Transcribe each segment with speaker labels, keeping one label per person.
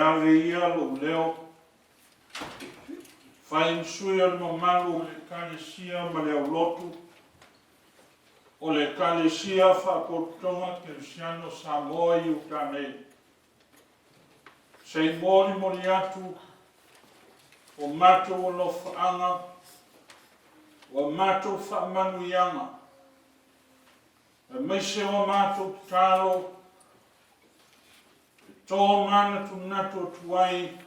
Speaker 1: ave ia lou leo fai ma sui o le mamalu o le Ekalesia ma le aulotu o le Ekalesia Faapotopotoga Kerisiano Samoa i uta nei, se i molimoli atu o matou alofaaga, o a matou faamanuiaga, aemaise o a matou tatalo e tomanatunatu atu ai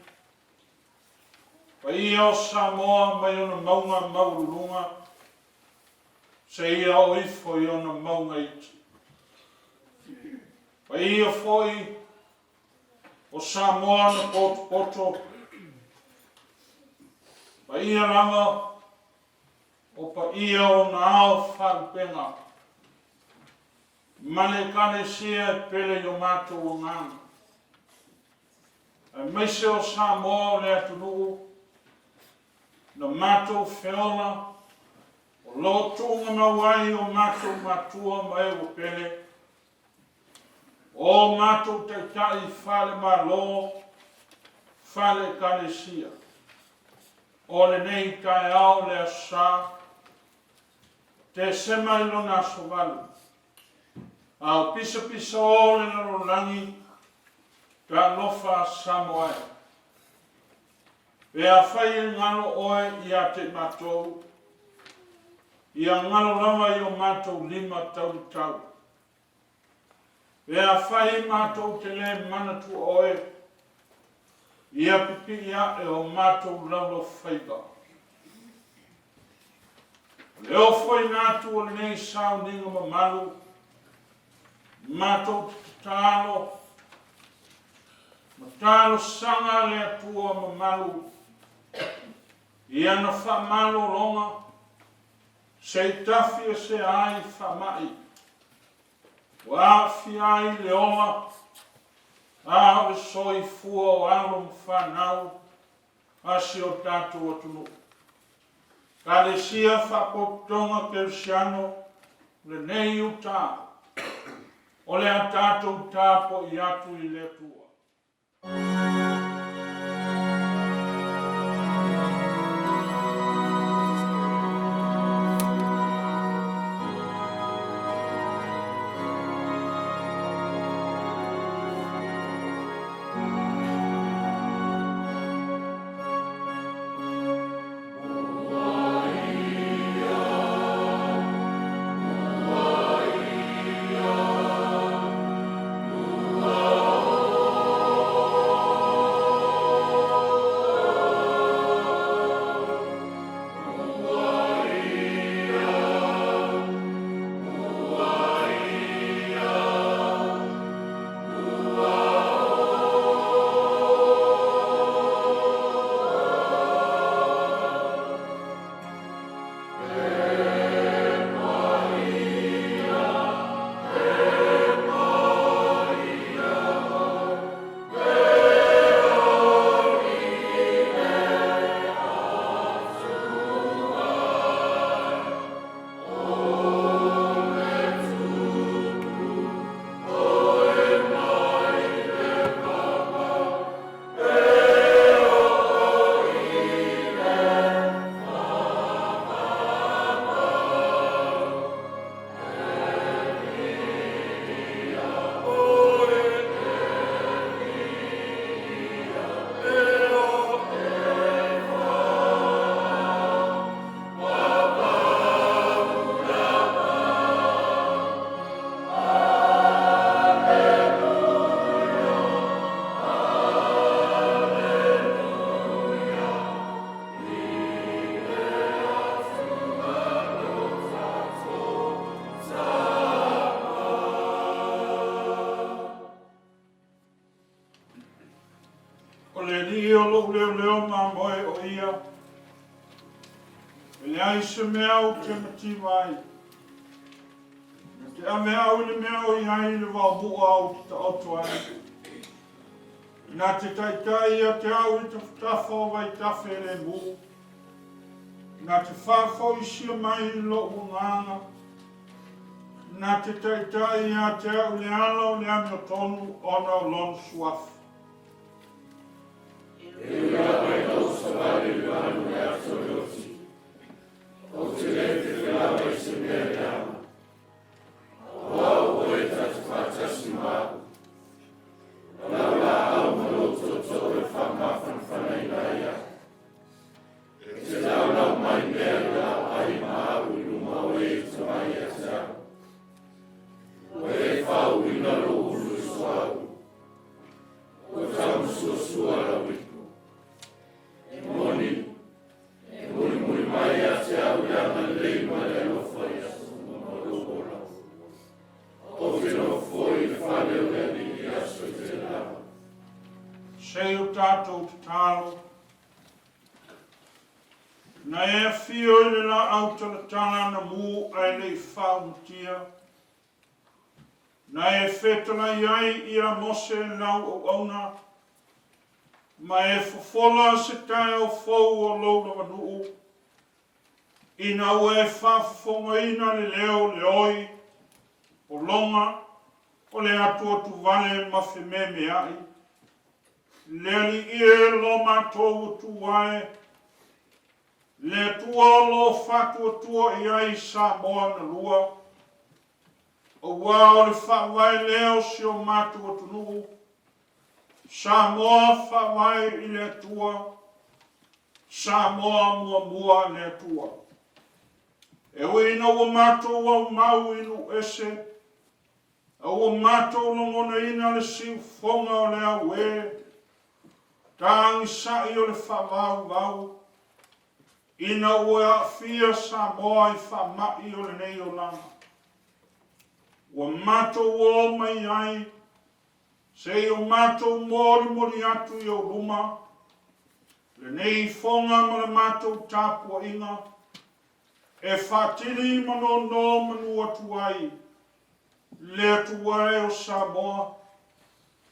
Speaker 1: paia o Samoa mai ona mauga maualuluga seia oo ifo i ona mauga iti. Paia foi o Samoa na potopoto, paia lava o paia o ona ao faalupega ma le Ekalesia e pele i o matou agaga, aemaise o Samoa o le atunuu na matou feola o lo o tuugamau ai o matou matua ma e ua pele, o matou taitai faale-Malo, faale-Ekalesia. O lenei taeao le Aso Sa, Tesema i lona aso 8, a o pisapisao le lalolagi, talofa Samoa e. Pe afai e galo oe ia te i matou, ia galo lava i o matou lima taumatau. Pe afai matou te le manatua oe, ia pipii ae o matou laulaufaiva. O le ofoina atu o lenei sauniga mamalu, matou te tatalo ma talosaga le Atua mamalu i ana faamalologa se i tafiesea ai faamai ua aafia ai le ola a o le soifua o alo ma fanau a si o tatou atunuu. Ekalesia Faapotopotoga Kerisiano lenei uta, o le a tatou tapuai atu i le Atua. O le Alii o lou leoleo mamoe o ia, e leai se mea ou te mativa ai. Na te ave au i le mea o i ai le vaomu'a ou te taoto ai. Na te taitai ia te au i tafatafa o vaitafe le mu. Na te faafoisia mai i lou agaga. Na te taitai ia te au i le ala o le amiotonu ona o Lona suafa.
Speaker 2: faatauina lou ulu i le suauu, ua taumasuasua lau ipu. E moni, e mulimuli mai ia te au le agalelei ma le alofa i aso uma o lou ola. Ou te nofo foi i le fale o le Alii i aso e tele lava.
Speaker 1: Se i o tatou tatalo. Na e afio i le laau talatala na mu ae le i faaumatia. Na e fetalai ai ia Mose lau auauna, ma e fofola se taeao fou o lou lavanuu, ina ua e faafofogaina le leo o le oi, pologa, o le atuatuvale ma fememeai. Le Alii e, lo matou Atua e, le Atua o lo o faatuatua i ai Samoa na lua, aua o le faavae lea o si o matou atunuu, Samoa faavae i le Atua, Samoa muamua le Atua. E ui ina ua matou aumau i nuu ese, a ua matou lagonaina le siufofoga o le auē, tagisai o le faavauvau, ina ua aafia Samoa i faamai o lenei olaga, ua matou o mai ai se i o matou molimoli atu i ou luma lenei ifoga ma le matou tapuaiga e faatili ma nonomanu atu ai le Atua e o Samoa,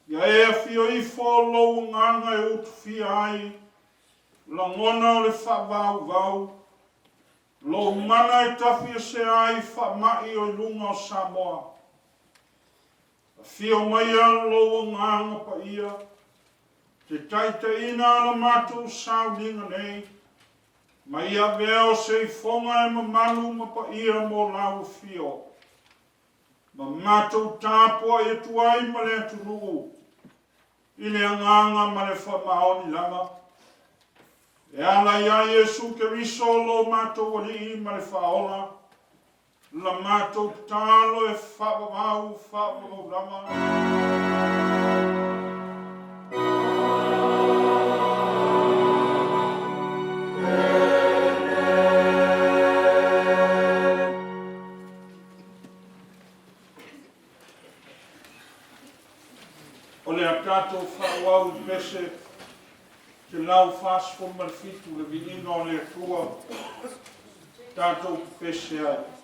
Speaker 1: ia e afio ifo lou agaga e utufia ai lagona o le faavauvau, lou mana e tafiesea ai faamai o i luga o Samoa. Afio maia lou Agaga Paia, te taitaiina la matou sauniga nei, ma ia avea o se ifoga e mamalu ma paia mo lau afio, ma matou tapuai atu ai ma le atunuu i le agaga ma le faamaoni lava, e ala iā Iesu Keriso lo matou Alii ma le Faaola, La matou tatalo e faavavau faavavau lava. O le a tatou faaauau i pese 147, le viiga o le Atua, tatou pepese ai.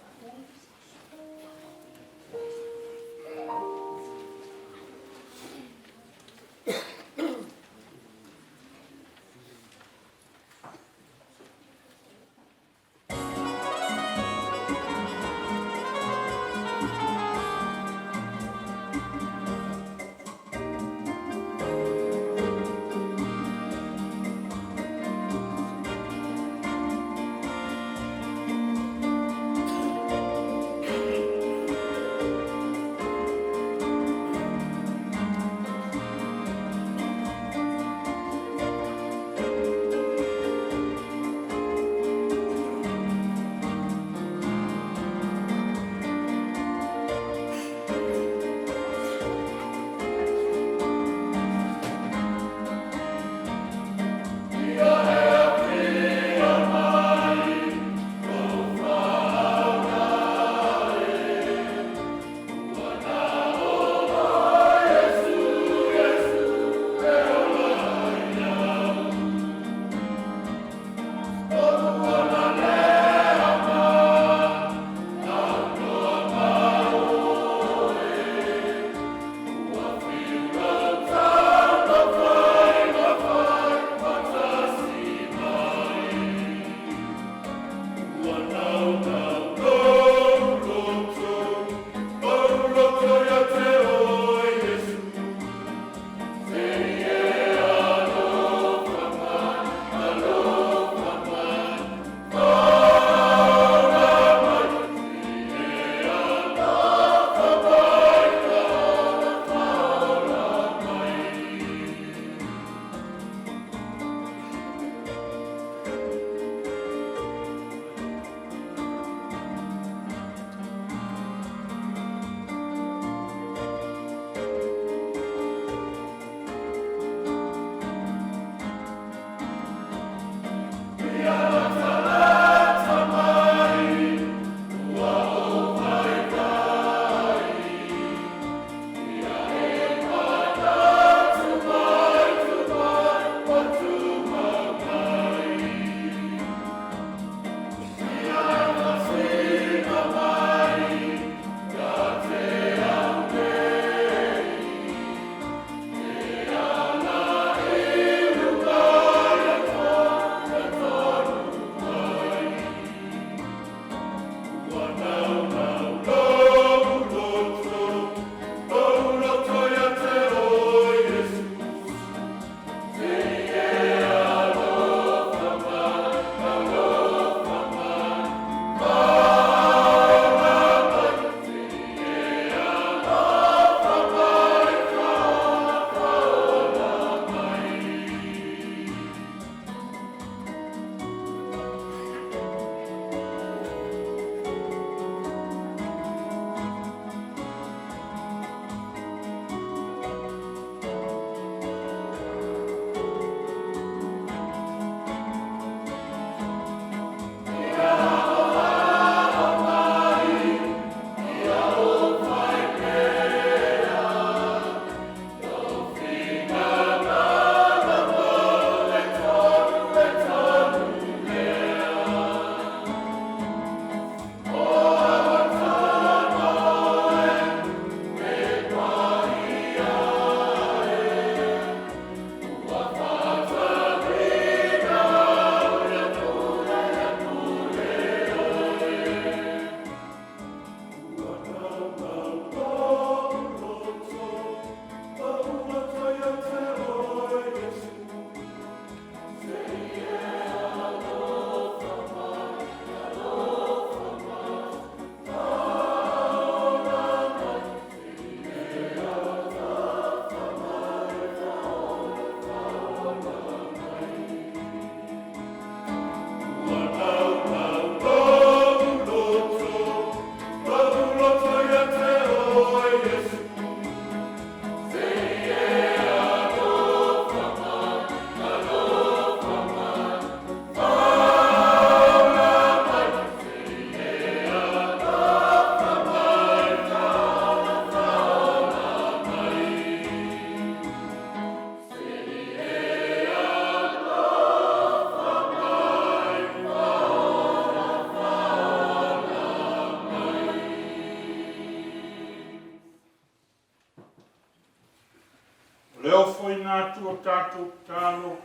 Speaker 1: E ofoina atu a tatou tatalo,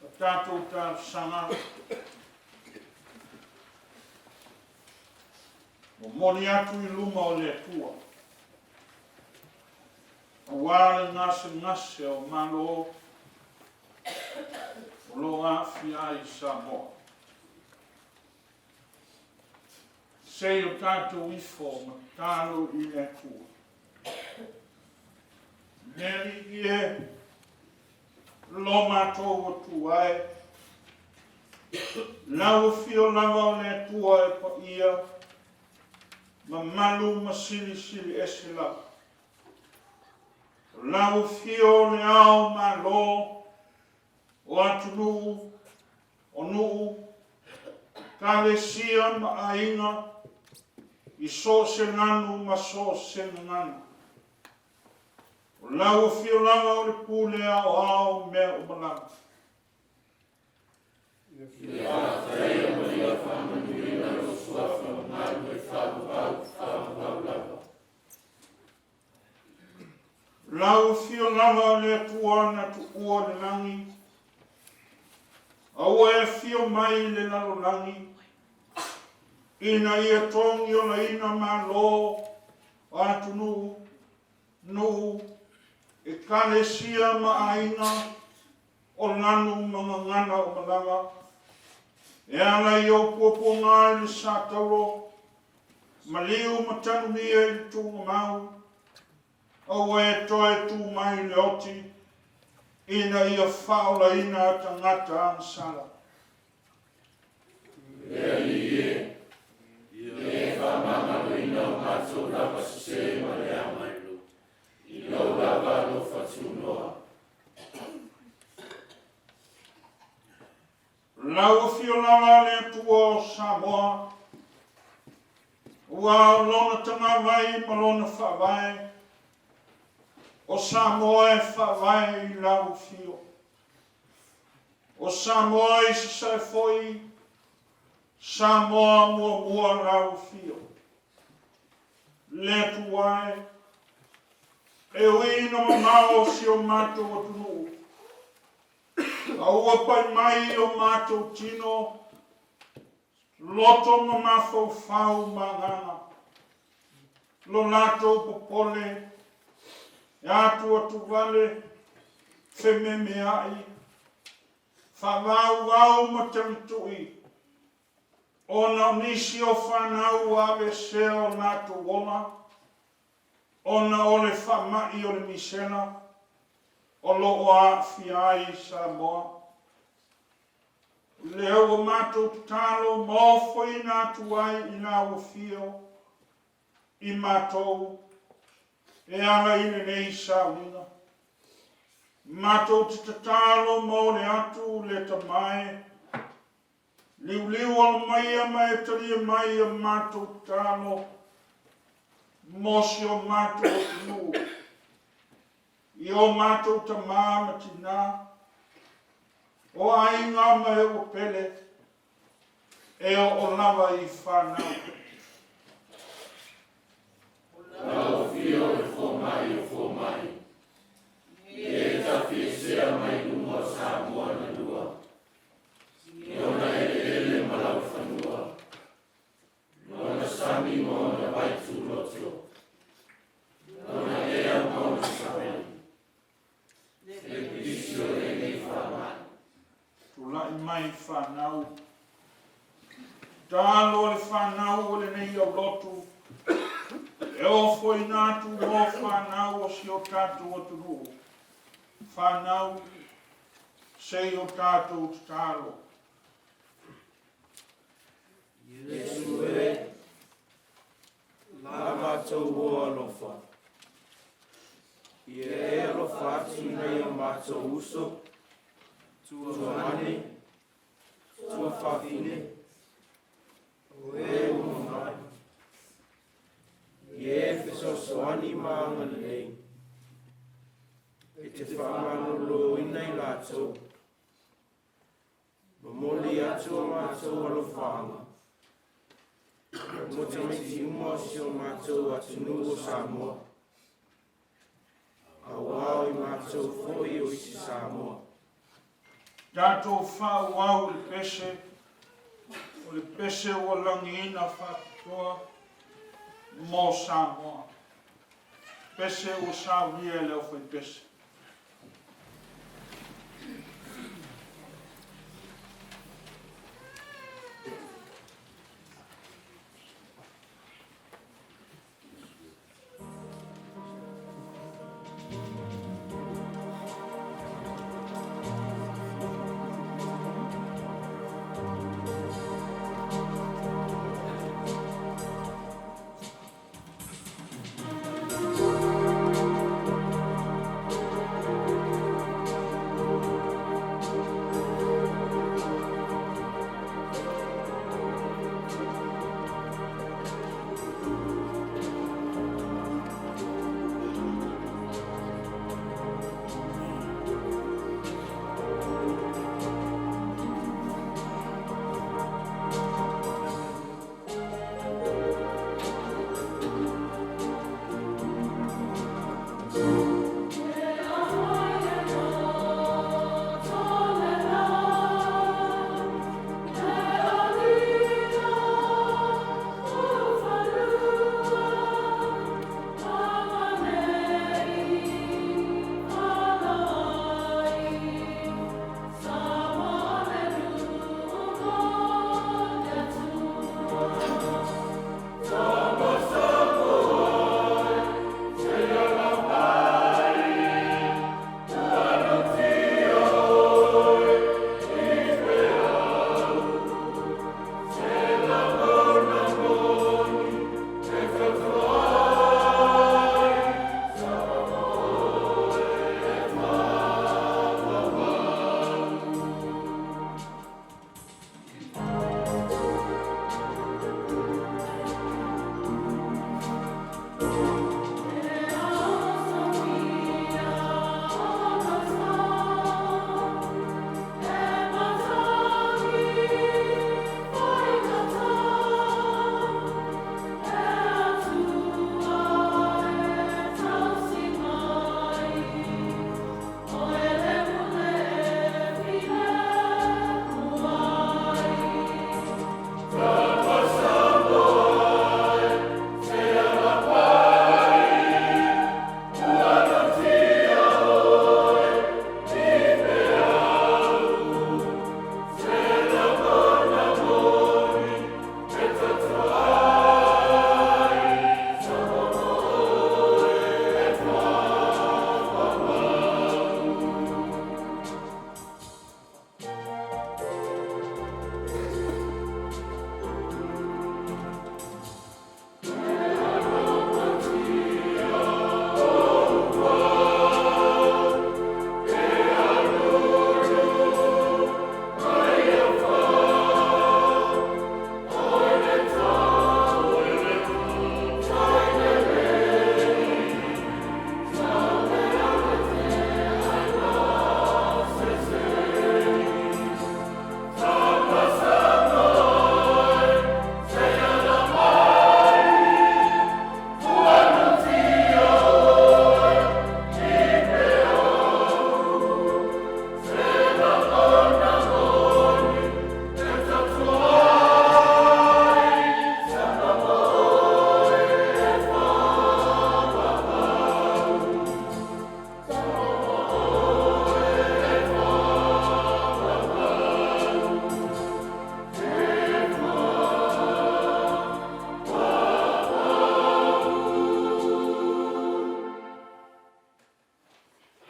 Speaker 1: a tatou talosaga, momoli atu i luma o le Atua, aua le gasegase o Malo o lo o aafia ai Samoa. Se i o tatou ifo ma tatalo i le Atua. Le Alii e, lo matou Atua e, lau afio lava o le Atua e paia, mamalu ma silisili ese lava. O lau afio o le ao malo, o atunuu, o nuu, ekalesia ma aiga, i so o se lanu ma so o se gagana. O lau afio lava o le pule aoao o mea uma lava.
Speaker 2: Ia faafetaia ma ia faamanuiaina lou suafa mamalu e faavavau faavavau lava.
Speaker 1: Lau afio lava o le Atua na tuua le lagi, a ua e afio mai i le lalolagi, ina ia togiolaina malo o atunuu, nuu, ekalesia ma aiga, o lanu ma gagana o malaga, e ala i ou puapuaga i le satauro, maliu ma tanumia i le tuugamau, aua e toe tu mai i le oti, ina ia faaolaina tagata agasala.
Speaker 2: Le Alii e, ia e faamagaloina o matou lava sese ma leaga, i lou lava alofa tunoa.
Speaker 1: Lau Afio lava le Atua o Samoa, aua o lona tagavai ma lona faavae, o Samoa e faavae i lau afio. O Samoa i sasae foi, Samoa muamua lau afio. Le Atua e, e ui ina mamao si o matou atunuu, A ua pai mai o matou tino, loto ma mafaufau ma agaga, lo latou popole, e atuatuvale, fememeai, faavauvau ma tagitui, ona o nisi o fanau ua aveesea o latou ola, ona o le faamai o le misela o lo o aafia ai Samoa. O lea ua matou tatalo ma ofoina atu ai i lau afio i matou e ala i lenei sauniga. Matou te tatalo ma ole atu le Tama e, Liuliu alo maia ma e talia mai a matou tatalo mo si o matou atunuu, i o matou tama ma tina, o aiga ma e ua pele, e oo lava i fanau.
Speaker 2: Lau Afio le Fomai o Fomai, ia e tafiesea mai luma o Samoa na lua, i ona eleele ma laufanua, lona sami ma ona vai tuloto, lona ea ma ona savali, le pipisi o lenei faamai.
Speaker 1: Tulai mai fanau, tatalo a le fanau o lenei aulotu, e ofoina atu mo fanau o si o tatou atunuu. Fanau, se i o tatou tatalo.
Speaker 2: Iesu e, la matou o alofa. Ia e alofa atu i nai o matou uso, tuagane, tuafafine, o e ua mamai. Ia e fesoasoani ma agalelei. E te faamaloloina i latou. Momoli atu o matou alofaaga mo tamaiti uma o si o matou atunuu o Samoa. Auā o i matou foi o isi Samoa.
Speaker 1: Tatou faaauau i le pese, o le pese ua lagiina faapitoa mo Samoa. Pese ua saunia e le aufaipese.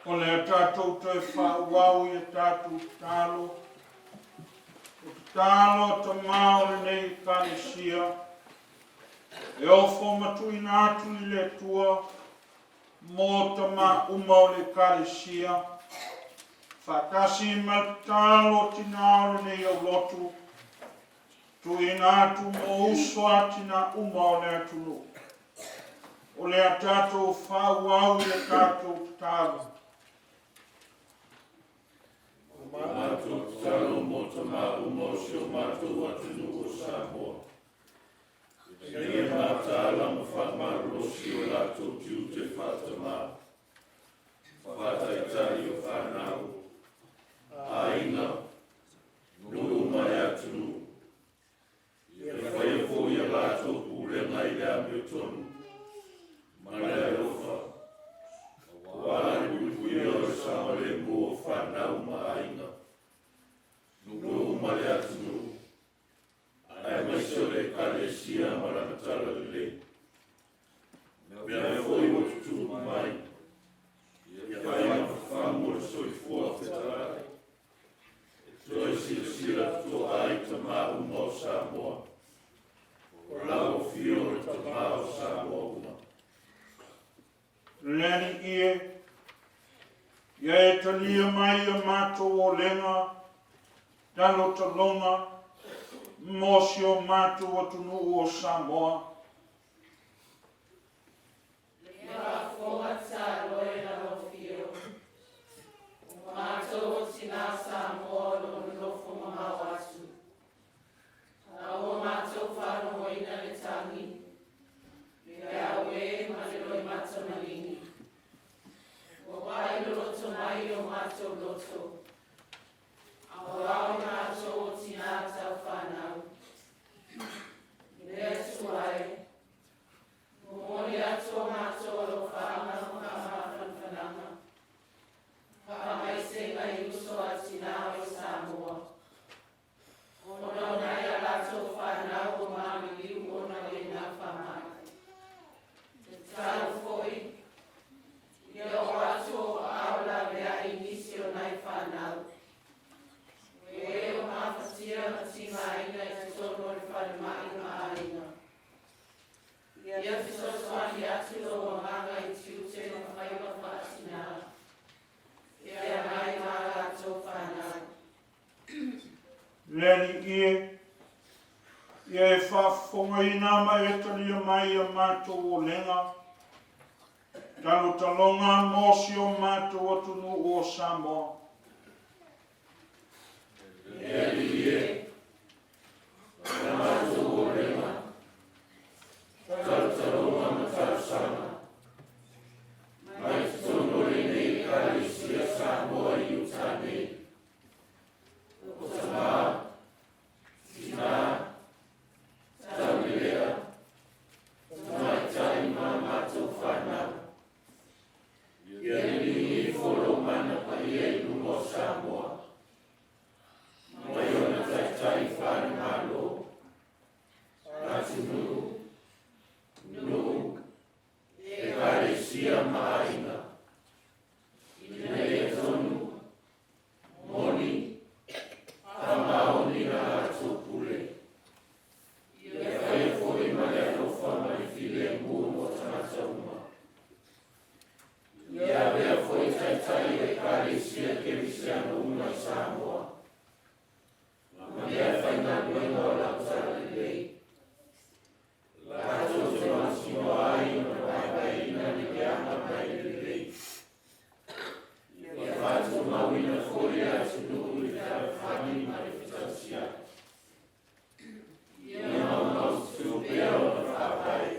Speaker 1: O le a tatou toe faaauau i a tatou tatalo. O tatalo a tama o lenei Ekalesia, e ofo ma tuuina atu i le Atua mo tama uma o le Ekalesia, faatasi ma le tatalo a tina o lenei aulotu, tuuina atu mo uso a tina uma o le atunuu. O le a tatou faaauau i a tatou tatalo.
Speaker 2: O matou tatalo mo tama uma o si o matou atunuu o Samoa, ina ia mataala ma faamalolosi o latou tiute faa-tama.
Speaker 1: Le Alii e, ia e talia mai a matou olega, talotaloga, mo si o matou atunuu o Samoa.
Speaker 3: Le faafofoga tatalo e lau Afio, o matou o tinā Samoa o lo o nonofo mamao atu. A ua matou faalogoina le tagi, le auē ma le loimata maligi. Ua pai loloto mai o matou loto, aua o matou o tinā taufanau. Le Atua e, momoli atu o matou alofaaga ma faamafanafanaga. Faamaisega i uso a tinā o Samoa. Ona o nai a latou fanau ua maliliu ona o lena faamai. Tatalo foi, ia oo atu o aao laveai i nisi o nai fanau. O e o mafatia ma tigaina i totonu o le falemai ma aiga. Ia fesoasoani atu lou agaga i tiute ma faiva faatinā. E feagai ma a latou fanau.
Speaker 1: Le Alii e, ia e faafofogaina ma e talia mai a matou olega, talotaloga mo si o matou atunuu o Samoa.
Speaker 2: Le Alii e, o matou olega, talotaloga ma talosaga, mai totonu o lenei Ekalesia Samoa i Utah nei. O tamā, tinā, taulelea, tamaitai ma matou fanau. Ia liliu ifo lou mana paia i luga o Samoa, mai ona taitai faale-Malo, atunuu, nuu, ekalesia ma aiga. Ina ia tonu, moni, faamaoni la latou pule. Ia faia foi ma le alofa ma le filemu mo tagata uma. Ia avea foi taitai o ekalesia kerisiano uma i Samoa. Ma meafaigaluega o lau talalelei. Latou te mautinoa ai ona vaevaeina le leaga mai le lelei. Ia faatumauina foi le atunuu i le fealofani ma le fetausiai. Ia maumaututu pea ona faavae.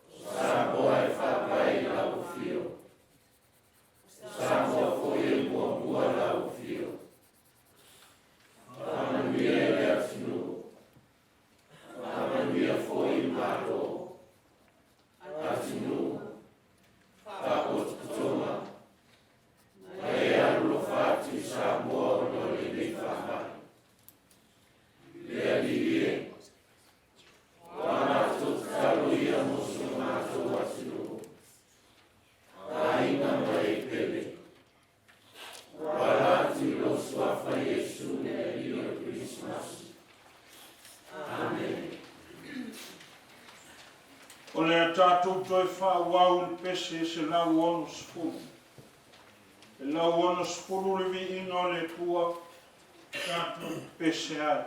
Speaker 2: O Samoa e faavae i lau afio. O Samoa foi e muamua lau afio. Faamanuia i le atunuu. Faamanuia foi i Malo. Atunuu, faapotopotoga, ma e alolofa atu i Samoa ona o lenei faamai. Le Alii e, o a matou tatalo ia mo si o matou atunuu, aiga ma e pele. Ua ala atu i lou suafa Iesu le Alii o le Kerisimasi. Amene.
Speaker 1: O le a tatou toe faaauau i le pese 160. 160 le viiga o le Atua, tatou pese ai.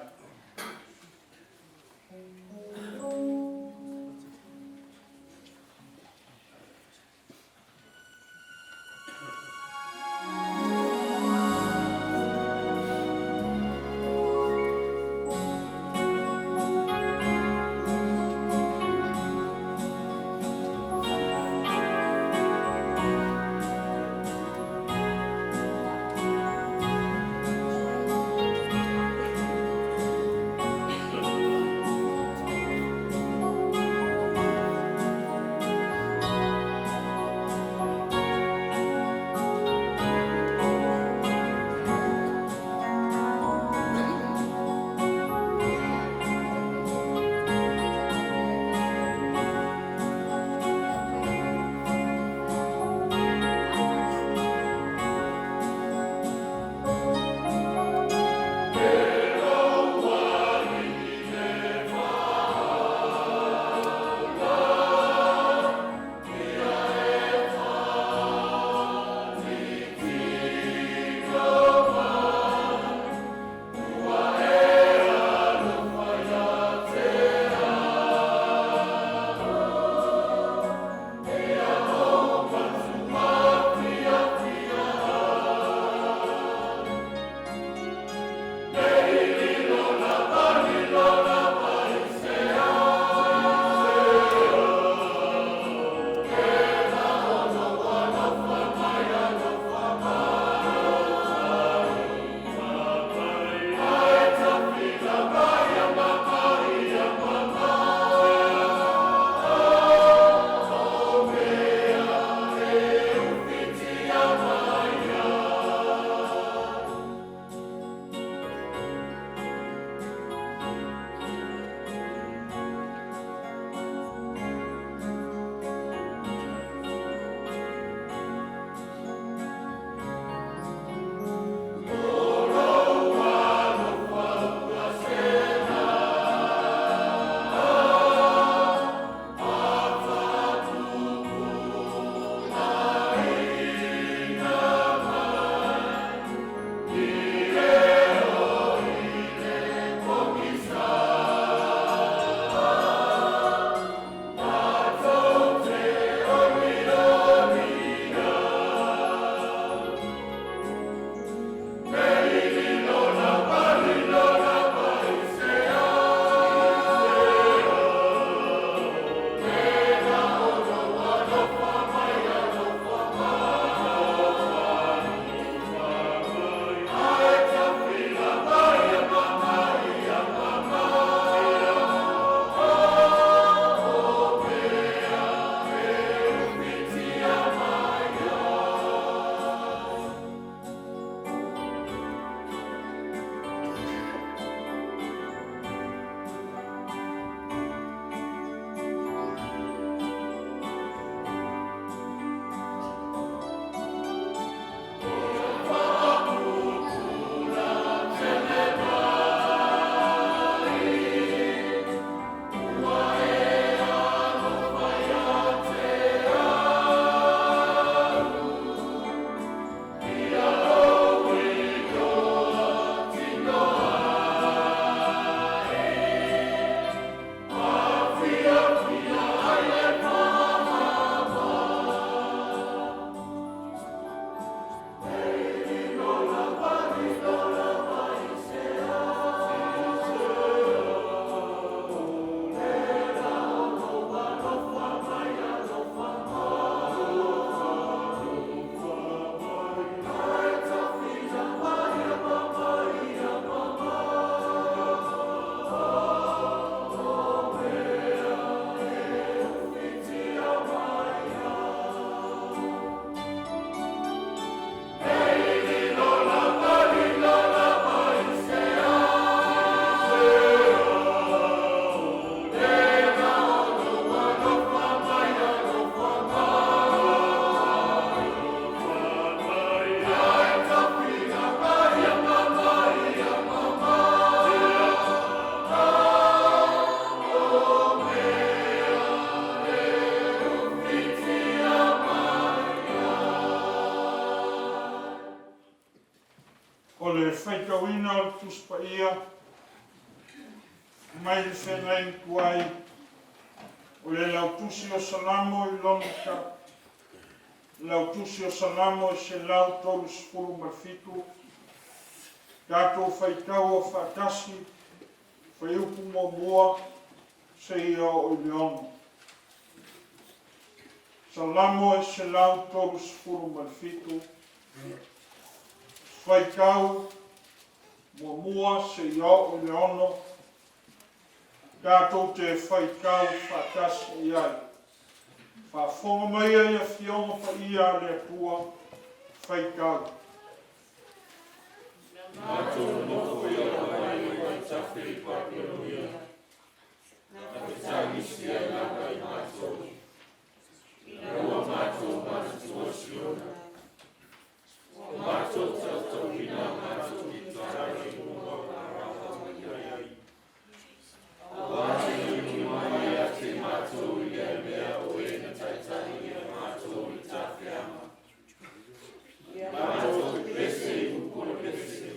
Speaker 1: faitauina o le Tusi Paia mai le Feagaiga Tuai o le Lautusi o Salamo i lona Lautusi o Salamo e 137, tatou faitaua faatasi fuaiupu 1 seia oo i le 6. Salamo e 137, faitau 1 seia oo i le 6, tatou te faitau faatasi i ai. Faafofoga maia i Afioga Paia a le Atua, faitau.
Speaker 2: Na matou nonofo i alavai o vaitafe i Papelonia, na fetagisi ai lava i matou, ina ua matou matutua Siona. Ua matou tautauina a matou kitara i luga o marava ma ai. Aua te iono mai ia te matou i lea mea o e na taitai ia matou i tafeaga. Ia matou pepese i upu o le pese,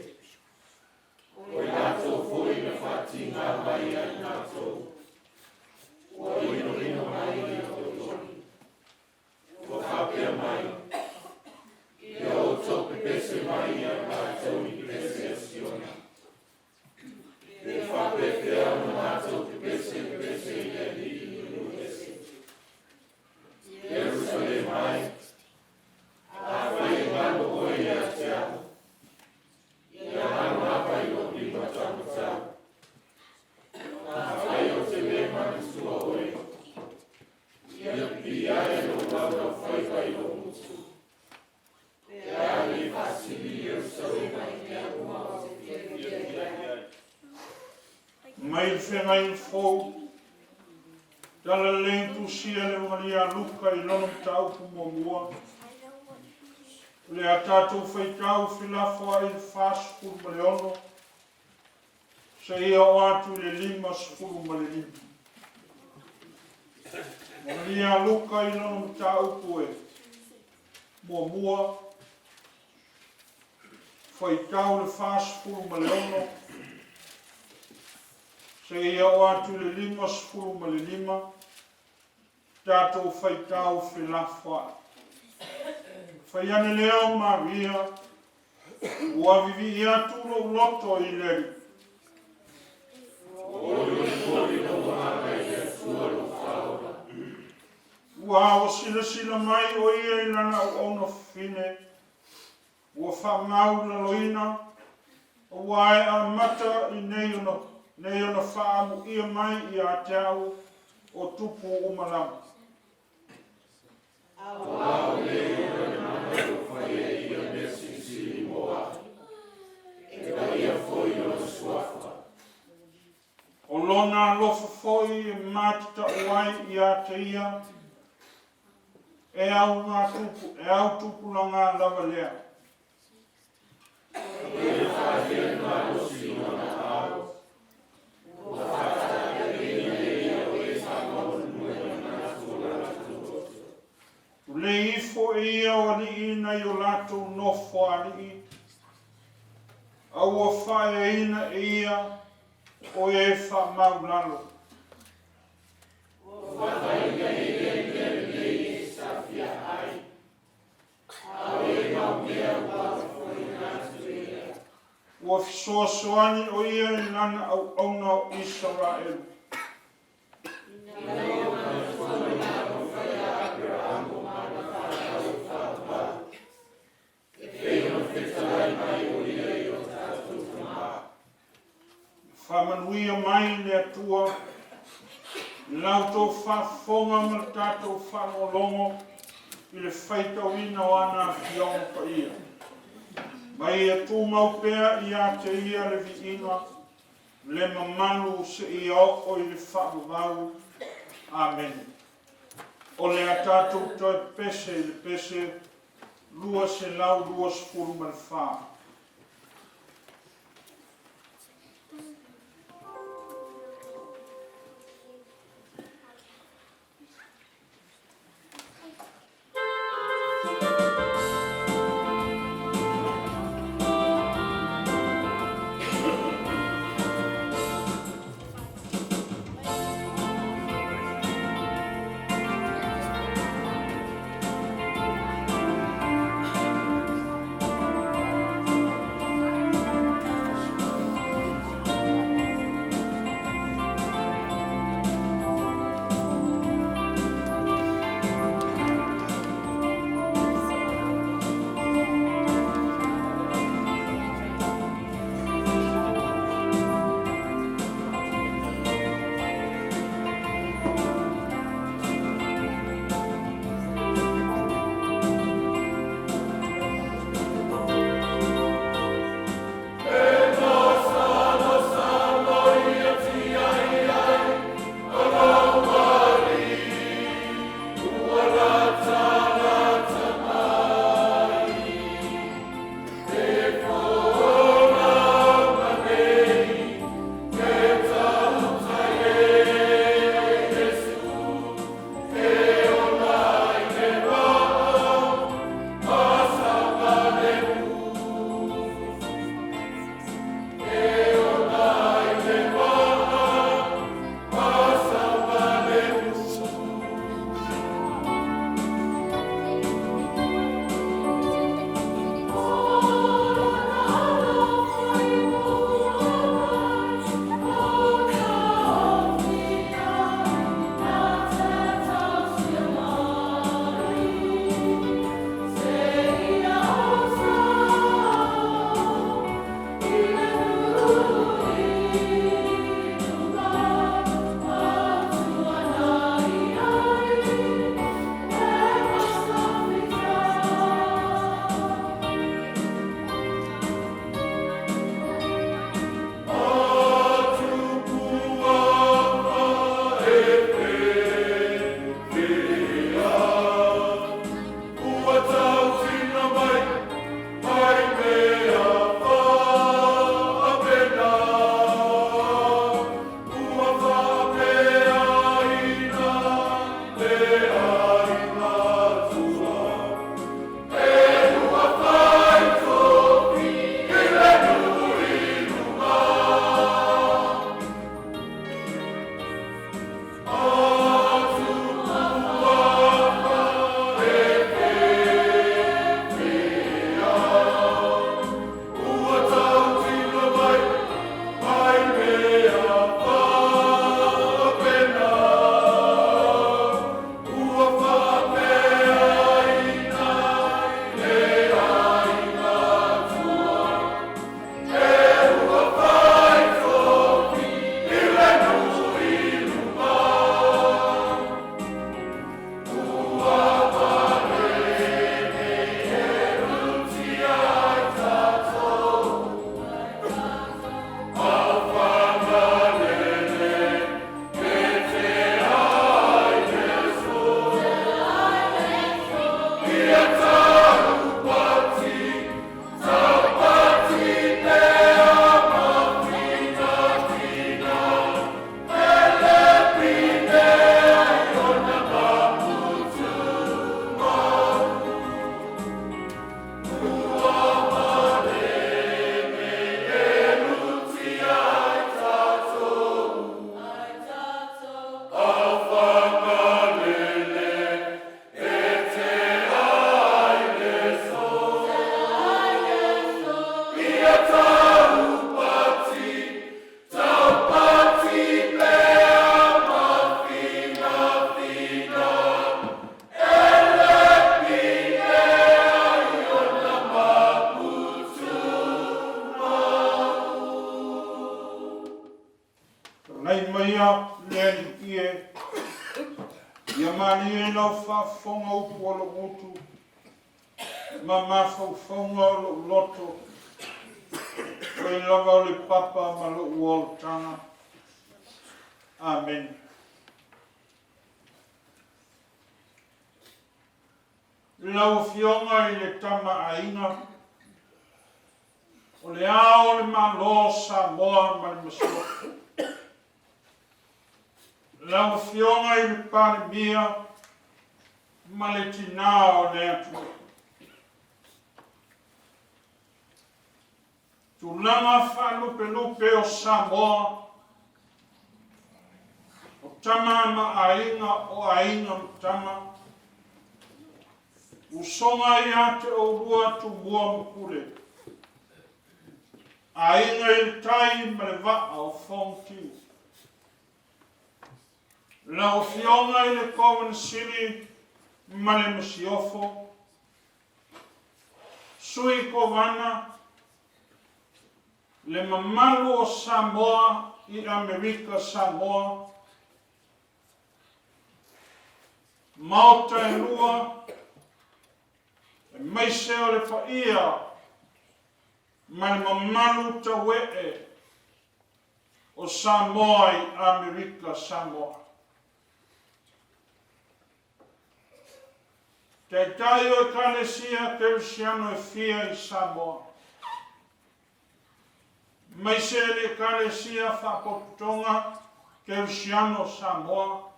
Speaker 2: o i latou foi na faatiga mai ia i matou, ua inoino mai i totonu. Ua faapea mai, ia outou pepese mai ia matou i pese a Siona. Pe faapefea ona matou pepese i pese i le Alii i nuu ese. Ierusalema e, afai e galo oe ia te au, ia galo lava i lou lima taumatau. Afai ou te le manatua oe, ia pipii ae lou laulaufaiva i lou gutu. Pe a le faasili Ierusalema i mea uma ou te fiafia i ai.
Speaker 1: Mai le Feagaiga Fou, Talalelei tusia le Evagelia a Luka i lona mataupu muamua. O le a tatou faitau felafoai i le 46 seia oo atu i le 55. Evagelia a Luka i lona mataupu e muamua, faitau le 46 seia oo atu i le 55, tatou faitau felafoai. Fai ane lea o Maria, ua vivii atu lou loto i le Alii.
Speaker 2: Molimoli lou agaga i le Atua lou Faaola.
Speaker 1: Ua silasila mai o ia i lana auauna fafine, ua faamaulaloina, aua e amata i nei ona faaamuia mai ia te au o tupu uma lava.
Speaker 2: Aua o le ona le mana ua fai e ia mea silisili mo au. E paia foi lona suafa.
Speaker 1: O lona alofa foi e matatau ai ia te ia, e au ngā tupu, e au tupulaga lava lea.
Speaker 2: E whahea le malosi i lona ao. Ua faataapeina e ia o e faamaualuluga i manatu o latou toto.
Speaker 1: Tulei ifo e ia o alii nai o latou nofo alii, a ua faaeaina e ia o e faamaulalo.
Speaker 2: Ua faaina e ia i mea lelei e safia ai. A o e mau mea ua afofoina atu e ia.
Speaker 1: Ua fesoasoani o ia i lana auauna o Isaraelu.
Speaker 2: Ina ia manatua le alofa ia Aperaamo ma ana fanau e faavavau. E pei ona fetalai mai o ia i o tatou tamā.
Speaker 1: Faamanuia mai le Atua i la outou faafofoga ma le tatou faalogologo i le faitauina o ana Afioga Paia. Ma ia tumau pea ia te ia le viiga, le mamalu seia oo i le faavavau. Amene. O le a tatou toe pese i le pese 224. Talai maia le Alii e, ia malie lau faafofoga upu o lou gutu ma mafaufauga o lou loto, oe lava o le papa ma lou olataga. Amene. Lau Afioga i le Tama a Aiga, o Le Ao o le Malo o Samoa ma le Masiofo. Lau Afioga i le Palemia ma le Tina o le Atunuu. Tulaga faalupelupe o Samoa, o Tama ma Aiga, o Aiga ma Tama, Usoga ia te oulua Tumua ma Pule, Aiga i le Tai ma le Vaa o Fonotiu. Lau Afioga i le Kovana Sili ma le Masiofo, Sui Kovana, le mamalu o Samoa i Amerika Samoa, Maota e lua, aemaise o le paia ma le mamalu tauee o Samoa i Amerika Samoa. Taitai o Ekalesia Kerisiano e fia i Samoa, aemaise le Ekalesia Faapotopotoga Kerisiano o Samoa,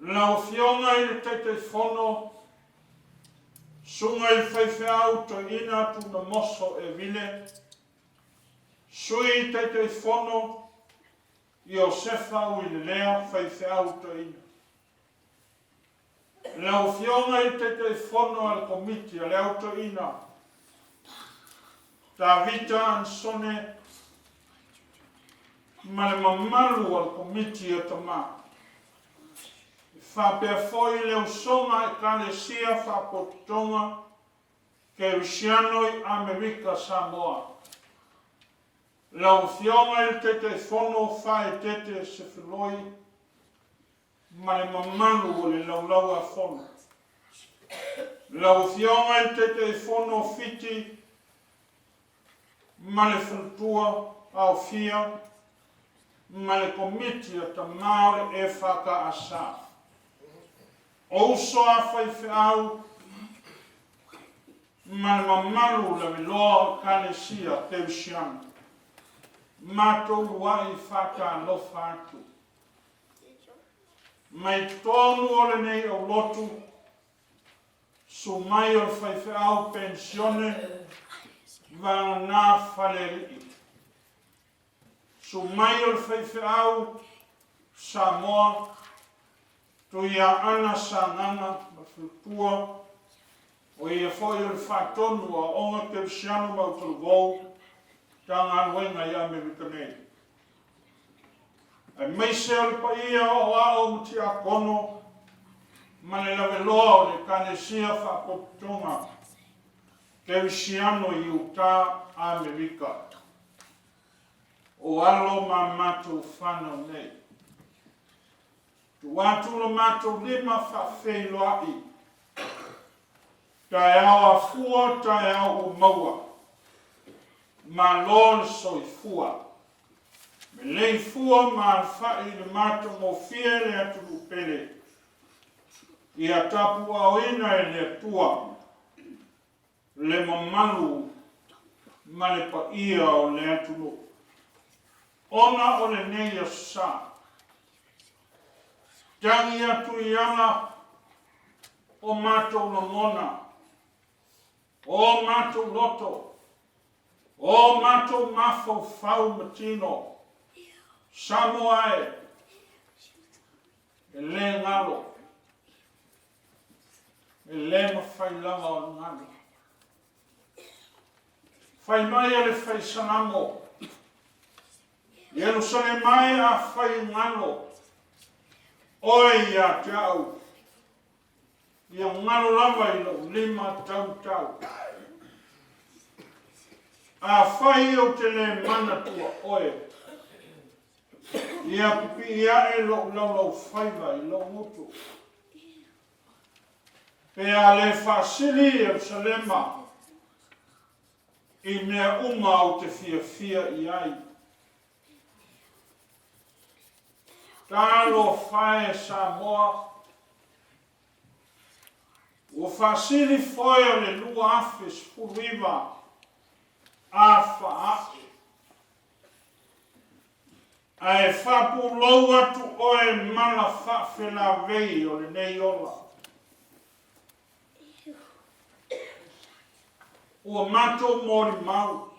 Speaker 1: lau Afioga i le Taitaifono, Susuga i le Faifeau Toeaina Tunamoso Evile, Sui Taitaifono Iosefa Uilelea, faifeau toeaina. Lau Afioga i le Taitaifono a le Komiti a le Au Toeaina, Tavita Anisone ma le mamalu o le Komiti a Tama. E faapea foi le usoga Ekalesia Faapotopotoga Kerisiano i Amerika Samoa. Lau Afioga i le Taitaifono Faaeteete Sefeloi ma le mamalu o le Laulau-a-Fono. Lau Afioga i le Taitaifono Fiti ma le Faletua Aofia ma le Komiti a Tama o le EFKS. O uso a faifeau ma le mamalu laveloa o Ekalesia Kerisiano, matou lua'i faatalofa atu. Mai totonu o lenei aulotu, susu mai o le faifeau penisione vagana Falealii. Susu mai o le faifeau Samoa, Tuiaana Sagaga ma Faletua, O ia foi o le Faatonu o Aoga Kerisiano ma Utalavou, Matagaluega i Amerika nei. Aemaise o le paia o aoao ma tiakono ma le laveloa o le Ekalesia Faapotopotoga Kerisiano i Utah, Amerika. O alo ma matou fanau nei. Tuu atu lo matou lima faafeiloai. Taeao afua, taeao ua maua. Malo le soifua. Meleifua ma alafai i le matagofie le atunuu pele. Ia tapuaoina e le Atua le mamalu ma le paia o le atunuu, ona o lenei aso sa. Tagi atu i ala o matou lagona, o matou loto, o matou mafaufau ma tino, Samoa e, e le galo, e le mafai lava ona galo. Fai mai a le fai Salamo, Ierusalema e, afai e galo oe ia te au, ia galo lava i lou lima taumatau. Afai ou te le manatua oe, Ia pipii ae lou laulaufaiva i lou gutu. Pe a le faasili Ierusalema i mea uma ou te fiafia i ai. Talofa e Samoa, ua faasili foe o le 2019 a faaee. Ae faapulou atu oe mala faafelavei o lenei ola. Ua matou molimau,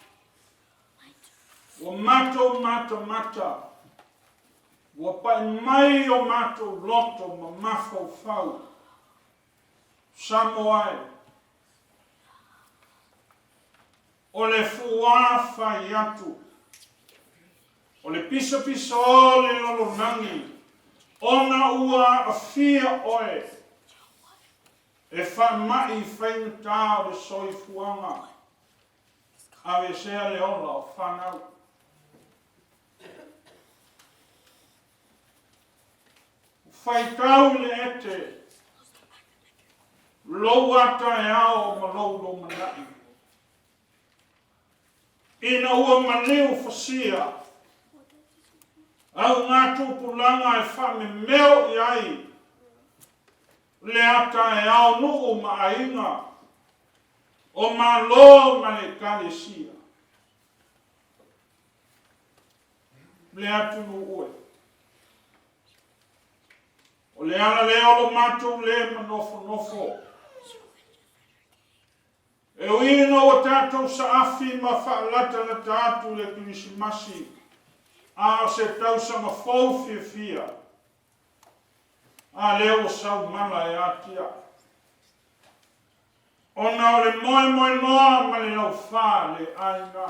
Speaker 1: ua matou matamata, ua pai mai o matou loto ma mafaufau. Samoa e! O le fuā fai atu, o le pisapisa o le lalolagi, ona ua aafia oe e faama'i faigata o le soifuaga, aveesea le ola o fanau. Faitau i le ete, lou a taeao ma lou lumanai. Ina ua maliu fasia, au ngā tupulaga e faamemeo i ai le a taeao nuu ma aiga, o Malo ma le Ekalesia. Le atunuu e. O le ala lea o lo matou le manofonofo. E ui ina ua tatou saafi ma faalatalata atu i le Kerisimasi, a o se tausaga fou fiafia, a lea ua sau mala e atia. Ona o le moemoenoa ma le laufā le aiga.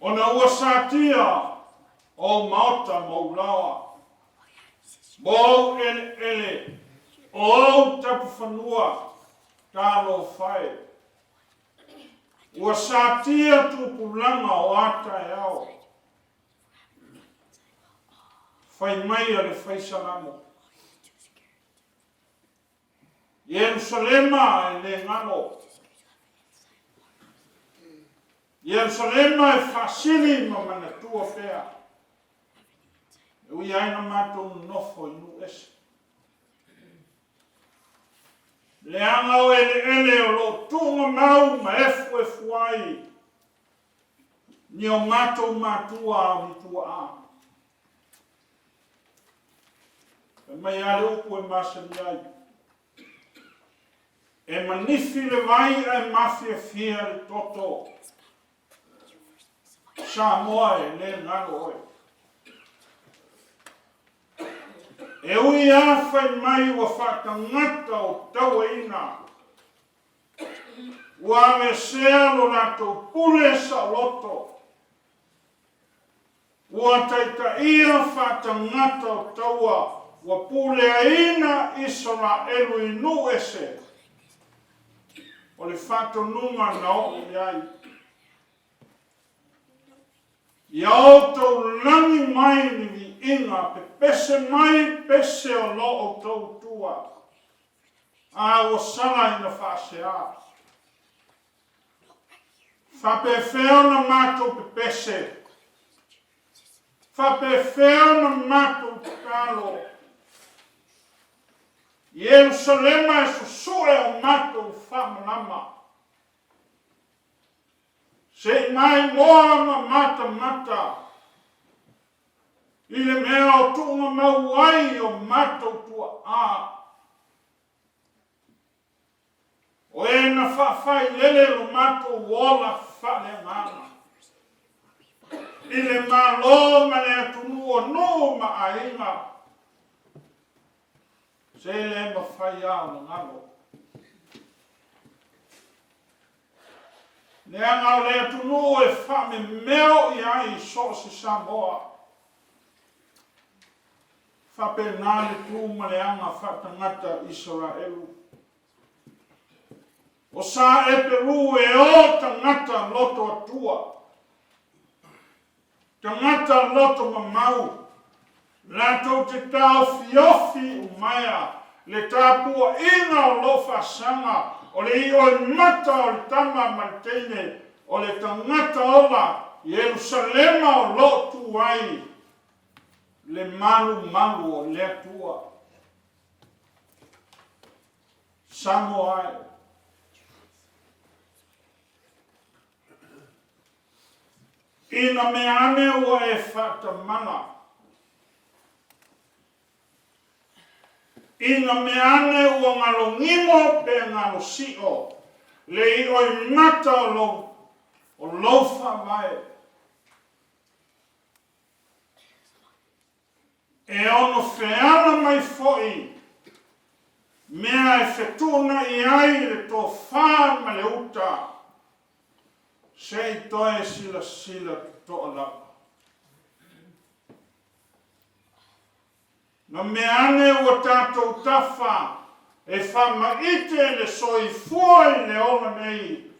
Speaker 1: Ona ua satia ou maota ma ou laoa, ma ou eleele, o ou tapufanua, talofa e! Ua satia tupulaga o a taeao. Fai mai a le fai Salamo. Ierusalema e le galo. Ierusalema e faasili ma manatua pea. E ui ai na matou nonofo i nuu ese. Leaga o eleele o lo o tuugamau ma efuefu ai ni o matou matua a o ni tuaa. Fai mai lava le upu e masani ai, E manifi le vai ae mafiafia le toto. Samoa e le galo oe. E ui lava fai mai ua faatagata o tauaina, ua aveesea lo latou pule saoloto, Ua taitaia faatagata o taua ua puleaina Isaraelu i nuu ese, o le faatonuga na oo i ai. Ia outou lagi mai ni viiga, pepese mai pese o lo outou tua, a ua sala ina faasea. Faapefea ona matou pepese? Faapefea ona matou tatalo? Ierusalema e susue o matou faamalama. Se i maimoa ma matamata i le mea o tuugamau ai o matou tuaa. O e na faafailele lo matou ola faaleagaga i le Malo ma le atunuu o nuu ma aiga, se le mafai lava ona galo. Leaga o le atunuu e faamemeo i ai so o se Samoa. Faapena le tu ma le aga faatagata Isaraelu. O sa Eperu e o tagata loto atua, tagata loto mamau, latou te taofiofi umaea le tapuaiga o lo faasaga o le ioimata o le tama ma le teine o le tagata ola Ierusalema o lo o tu ai le malumalu o le Atua. Samoa e. Ina mea ane ua e faatamala, ina mea ane ua galogimo pe galosio le ioimata o lou, o lou faavae. E ono feala mai foi mea e fetuunai ai le tofa ma le uta, se i toe silasila totoa lava. Na mea ane ua tatou tafa e faamaite le soifua i le ola nei,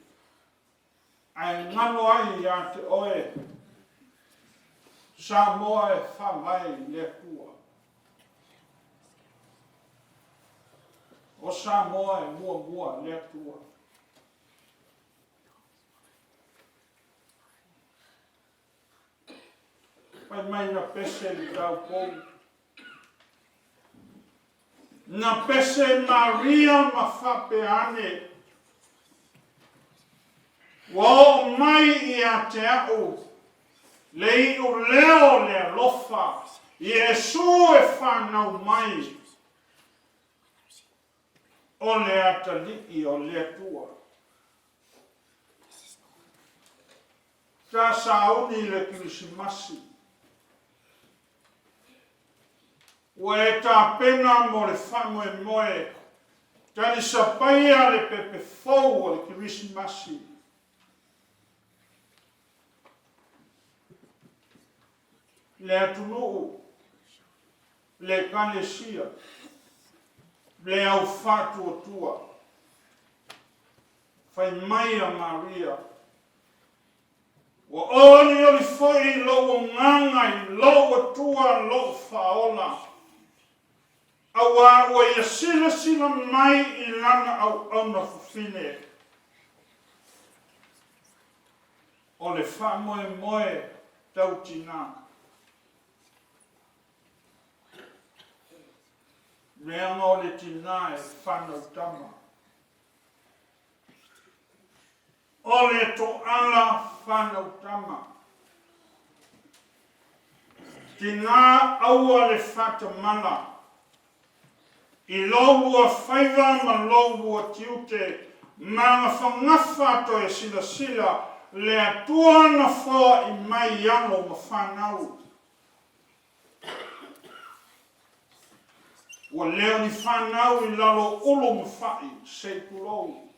Speaker 1: Ae galo ai ia te oe Samoa e faavae i le Atua. O Samoa e muamua le Atua. Fai mai na pese le taupou. Na pese Maria ma faapea ane, Ua oo mai ia te au le iuleo o le alofa, Iesu e fanau mai, o le atalii o le Atua. Sa sauni i le Kerisimasi. Ua e tapena mo le faamoemoe talisapaia le pepe fou o le Kerisimasi. Le atunuu, le Ekalesia, le au faatuatua. Fai mai a Maria, Ua olioli foi lou agaga i lou Atua lou Faaola, auā ua ia silasila mai i lana auauna fafine. O le faamoemoe tau tinā. Leaga o le tinā e whanau tama. O le toala whanau tama. Tinā aua le whatamala. I lou lua faiva ma lou lua tiute, magafagafa toe silasila le Atua na foai mai alo ma fanau. Ua leo ni fanau i lalo ulu ma fa'i, sei tulou.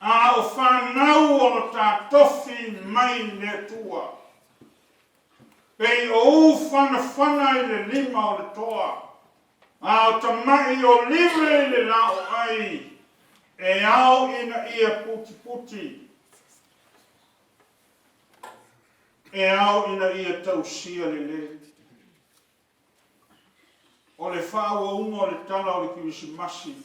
Speaker 1: A o fanau o lo ta tofi mai le Atua. Pei o u fanafana i le lima o le toa, a o tama'i olive i le lao'ai, e ao ina ia putiputi. E ao ina ia tausia lelei. O le faaauauga o le tala o le Kerisimasi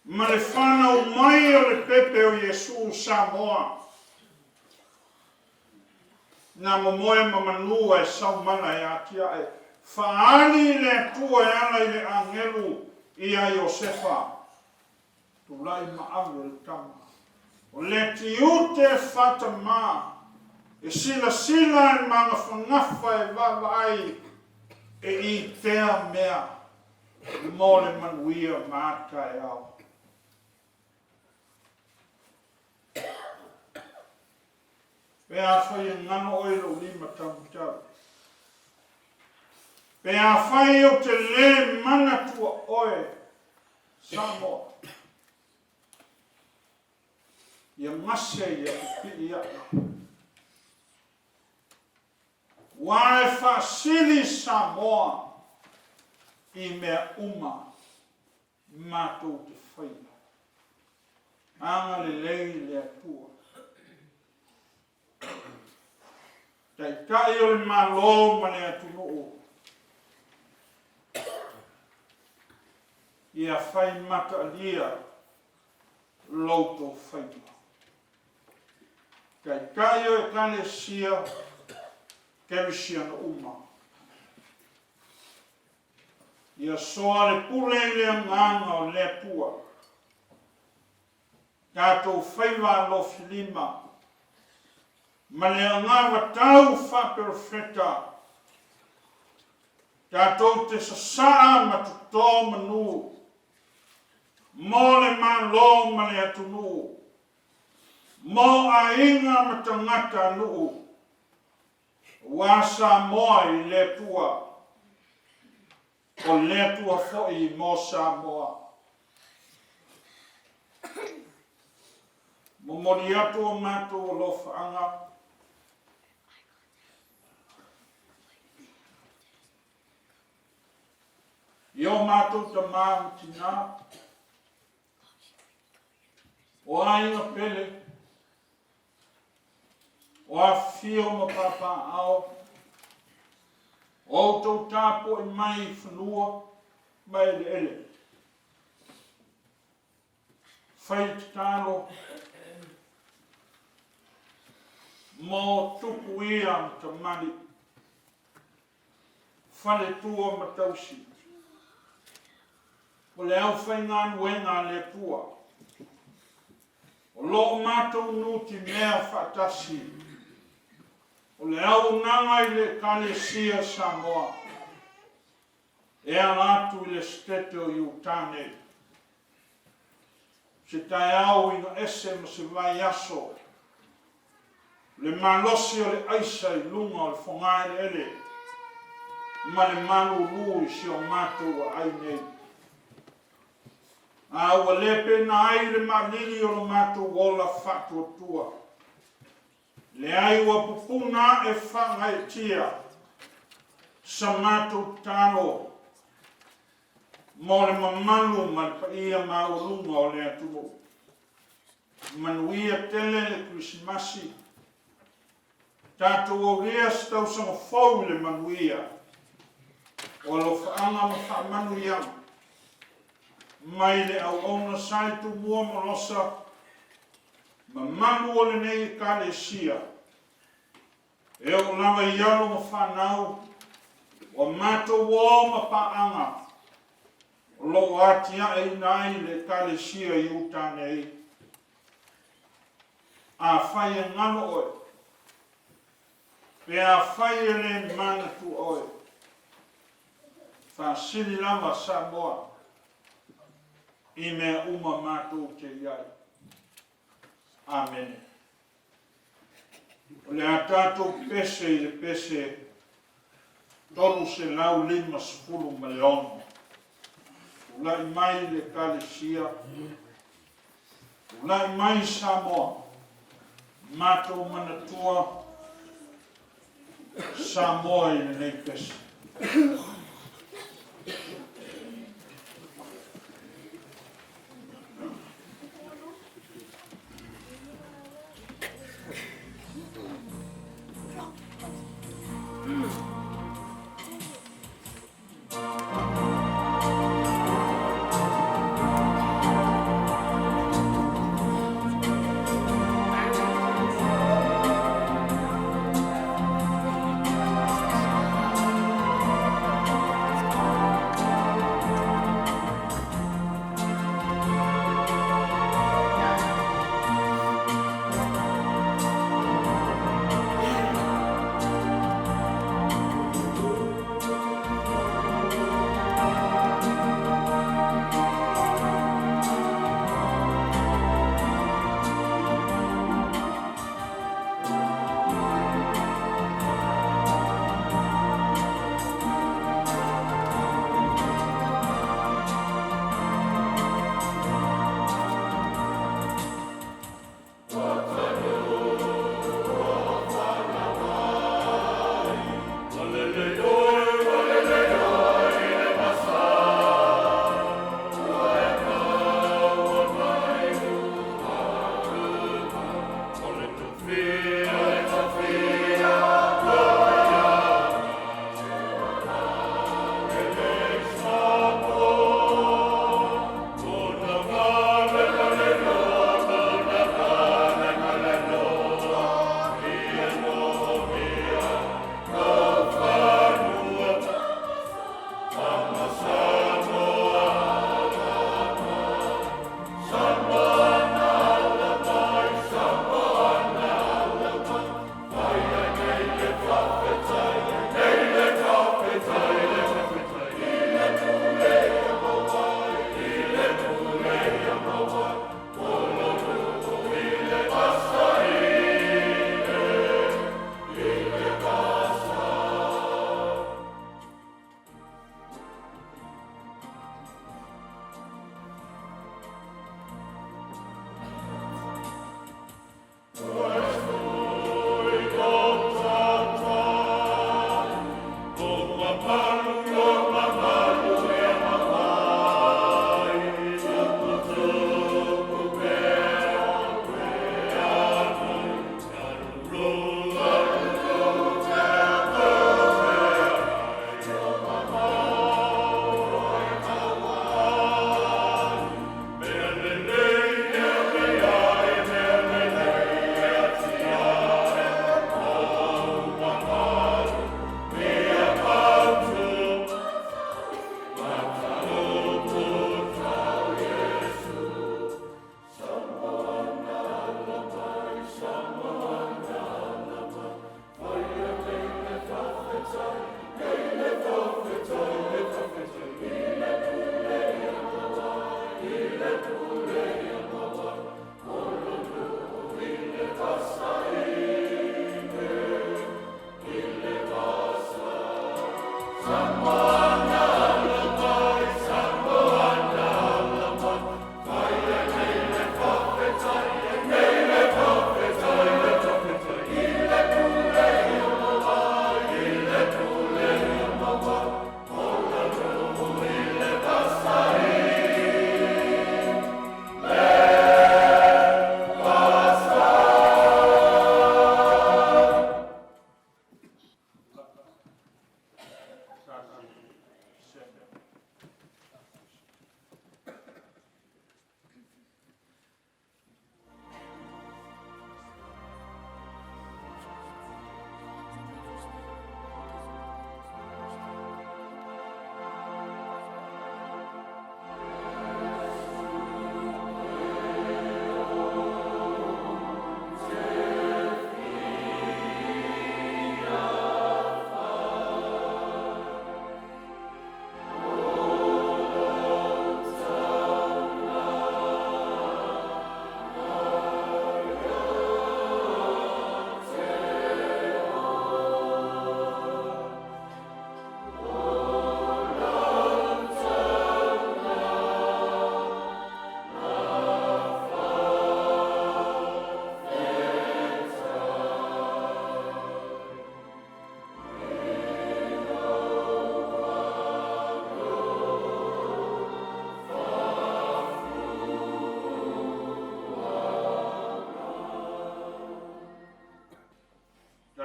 Speaker 1: ma le fanau mai o le pepe o Iesu Samoa, na momoe ma manu ae saumala e atiae. Faaali le Atua e ala i le agelu ia Iosefa, Tulai ma ave le tama. O le tiute faatamā e silasila e magafagafa e vaavaai e itea mea mo le manuia ma a taeao. Pe afai e galo oe i lou limataumatau, pe afai ou te lē manatua oe, Samoa, ia gase ia pipii aʻe. Ua e faasili Samoa i mea uma matou te faia. Agalelei le Atua. Taitai o le Malo ma le atunuu, ia fai mataalia lo outou faiva. Taitai o Ekalesia Kerisiano uma, ia soa le pule i le agaga o le Atua. Tatou faiva alofilima ma le agavatau faaperofeta, tatou te sasaa ma toto manu mo le Malo ma le atunuu, mo aiga ma tagata nuu, aua Samoa i le Atua, o le Atua foi mo Samoa. Momoli atu o matou alofaaga i o matou tama ma tina, o aiga pele, o afifio ma papaaao, o outou tapuai mai i fanua ma eleele. Fai le tatalo mo tupu ia ma tamalii, faletua ma tausi, o le aufaigaluega a le Atua, o lo o matou nutimea faatasi, o le auaunaga i le Ekalesia Samoa e ala atu i le Setete o Iutah nei. Se taeao uiga ese ma se vaiaso, le malosi o le aisa i luga o le fogaeleele ma le malulu i si o matou aai nei. A ua le pena ai le maalili o lo matou ola faatuatua. Leai ua pupuna aʻe faagaeetia sa matou tatalo mo le mamalu ma le paia maualuga o le atunuu. Manuia tele le Kerisimasi. Tatou aulia se tausaga fou i le manuia o alofaaga ma faamanuiaga mai le auauna sa i Tumua ma Losa, mamalu o lenei Ekalesia, e oo lava i alo ma fanau ua matou o ma paaga o lo o atiaeina ai le Ekalesia i uta nei. Afai e galo oe, pe afai e le manatua oe, faasili lava Samoa i mea uma matou te i ai. Amene. O le a tatou pese i le pese 356. Tulai mai le Ekalesia, tulai mai Samoa, matou manatua Samoa i lenei pese.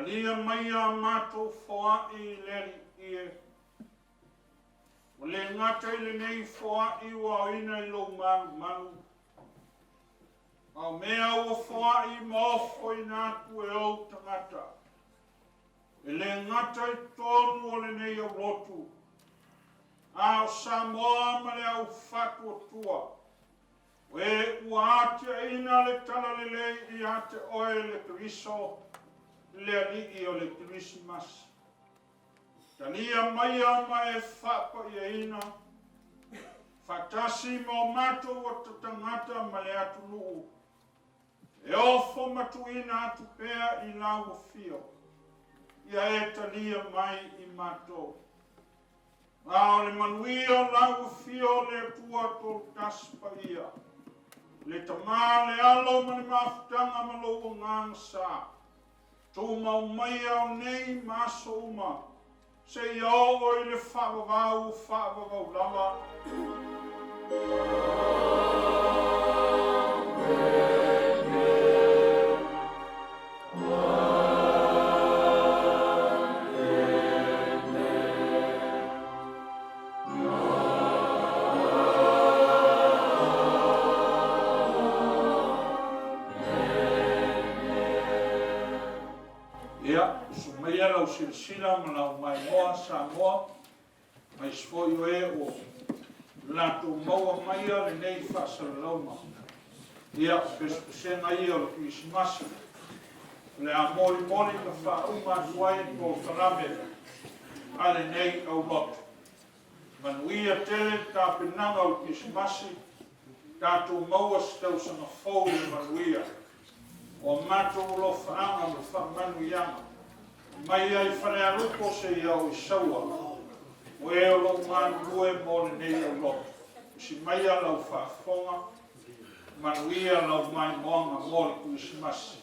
Speaker 1: Talia maia a matou foai i le Alii e. Ua le gata i lenei foai ua aoina i lou malumalu, a o mea ua foai ma ofoina atu e ou tagata, e le gata i totonu o lenei aulotu, a o Samoa ma le au faatuatua, o e ua atiaina le talalelei ia te oe le Keriso, le Alii o le Kerisimasi. Talia maia ma e faapaiaina, faatasi ma o matou o tagata ma le atunuu, e ofo ma tuuina atu pea i lau afio, ia e talia mai i matou. A o le manuia o lau afio o le Atua Toatasi Paia, le Tama, le Alo ma le Mafutaga ma lou Agaga Sa, tumau maia ao nei ma aso uma, seia oo i le faavavau faavavau lava. Ia, usu maia lau silasila ma lau maimoa Samoa, aemaise foi o e ua latou maua maia lenei faasalalauga. Ia, o pesepesega ia o le Kerisimasi, o le a molimoli ma faauma atu ai le polokalame a lenei aulotu. Manuia tele le tapenaga o le Kerisimasi, tatou maua se tausaga fou i le manuia. O a matou alofaaga ma faamanuiaga, mai lava i Falealupo seia oo i Saua, o e o lo o galulue mo lenei aulotu. Usi maia lau faafofoga, manuia lau maimoaga mo le Kerisimasi.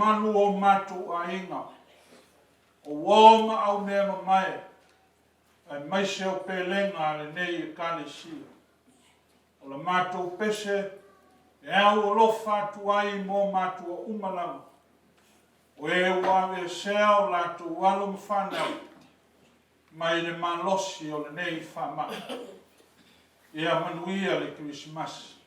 Speaker 1: mamalu o matou aiga, o uo ma aumeamamae, aemaise o pelega a lenei Ekalesia. O la matou pese e au alofa atu ai mo matua uma lava, o e ua aveesea o latou alo ma fanau mai le malosi o lenei faamai. Ia manuia le Kerisimasi.